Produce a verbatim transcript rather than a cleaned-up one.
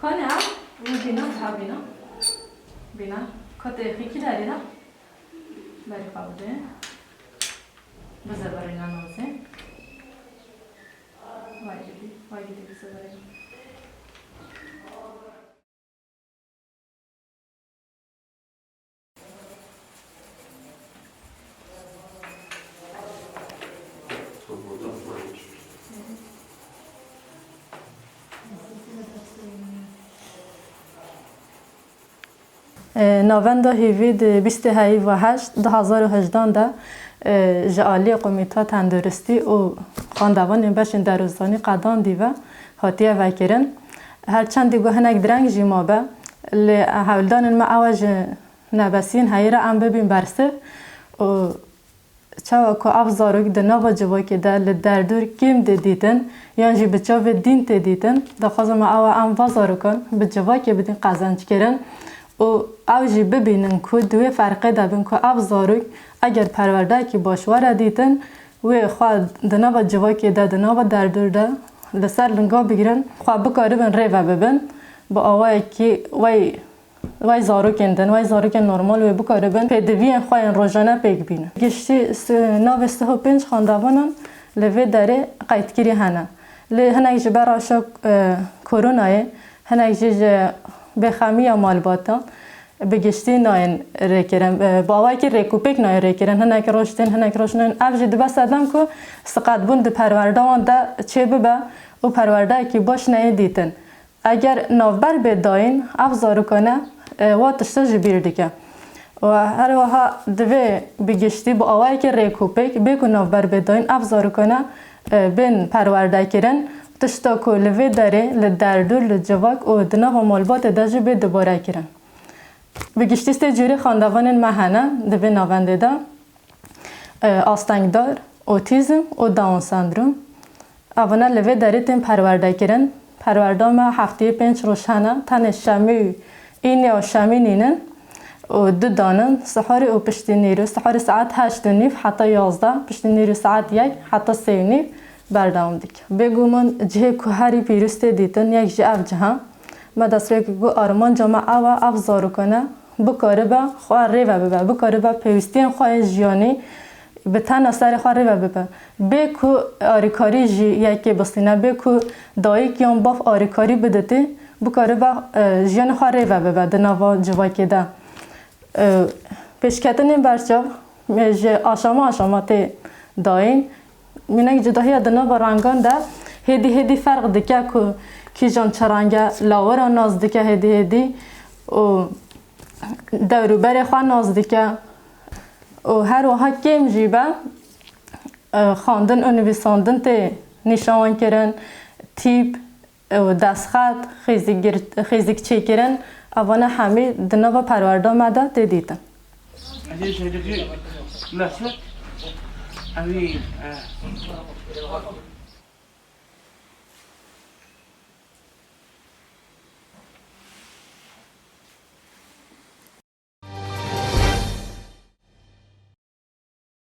Kane ha? Wî bîna, ha bîna. Bîna. Kotê xîkî derê ha? Berî xwe bide. Bize berîna nazê. Vay gidî, vay gidî bize berîna. E, Navenda Hêvî di bîstê heyî ve heşt du hezar û hejdan de, e, ji aliyê Komîta Tenduristî û xwendevanên beşên derûzanî qedandî ve hatiye vekirin. Her çendî ku hinek direng jî mabe, lê hewldanên me ew e ji nebesiyên heyî re em bibîn bersiv û çawa ku ev zarok di nava civakê de li derdor kêm tê dîtin yan jî bi çavê dîn tê dîtin, daxwaza me ew e em va zarokan bi civakê bidin qezenckirin û ew jî bibînin ku di wê ferqê de bin ku ev zarok eger perwerdeyekî baş were dîtin, wê xwe di nava civakê de, di nava derdor de li ser linga bigirin, xwe bikaribin rêve bibin, bi awayekî wey, wey zarokên din, wey zarokên normal wê bikaribin pêdiviyên xwe yên rojane pêk bînin. Giştî si-, navê sih û pênc xwendevanan li vê derê qeydkirî hene. Lê hinek ji ber reşa, e, koronayê, hinek jî ji bêxemiya malbatan, bi giştî nayên rêkirin, e, bi awayekî rêkûpêk nayên rêkirin. Hinek roj tên, hinek roj nayên. Ev jî dibe sedem ku siqetbûn di perwerda wan de çêbibe û perwerdeyekî baş neyê dîtin. Eger navber bê dayîn, ev zarokane, e, wa tişta ji bîr dike. Û her wiha divê bi giştî bi awayekî rêkûpêk bê ku navber bê dayîn, ev zarokane, e, bên perwerdekirin. Tişta ku li vê derê, li derdor, li civak û di nava malbatê de jî bê dubare kirin. Bi giştî sê cûrê xwendevanên me hene di vê navendê de, e, astengdar, otîzm û Down sendrom. Evane li vê derê tên perwerdekirin. Perwerda me hefteyê pênc roj hene. Tenê şemî û înê û şemî nînin û du danin. Siharê û piştî nîrû, siharê saet heşt û nîv heta yazdeh, piştî nîrû saet yek heta sê û nîv berdewam dike. Bêguman cihê ku herî pîroz tê dîtin, yek ji ev ciha. Me destpêkê ku armanca me ew e, ev zarokane bikaribe xwe rêve bibe, bikaribe pêwîstiyên xwe yên jiyanî bi tena serê xwe rêve bibe. Bê ku arîkarî ji yekê bistîne, bê ku dayik yan bav arîkarî biditî, bikaribe, e, jiyanê xwe rêve bibe di nava civakê de. E, pêşketinên berçav, e, ji aşama aşama tê dayîn. Mînak cudahiya di nava rengan de hêdî hêdî ferq dike ku kîjan çi reng e, lawira nas dike hêdî hêdî û dewrûberê xwe nas dike û her wiha kêm jî be, e, xwendin û nivîsandin tê nîşan kirin, tîp, û destxet, xêzîkgir-, xêzîkçêkirin, evane hemî di nava perwerda me de tê dîtin.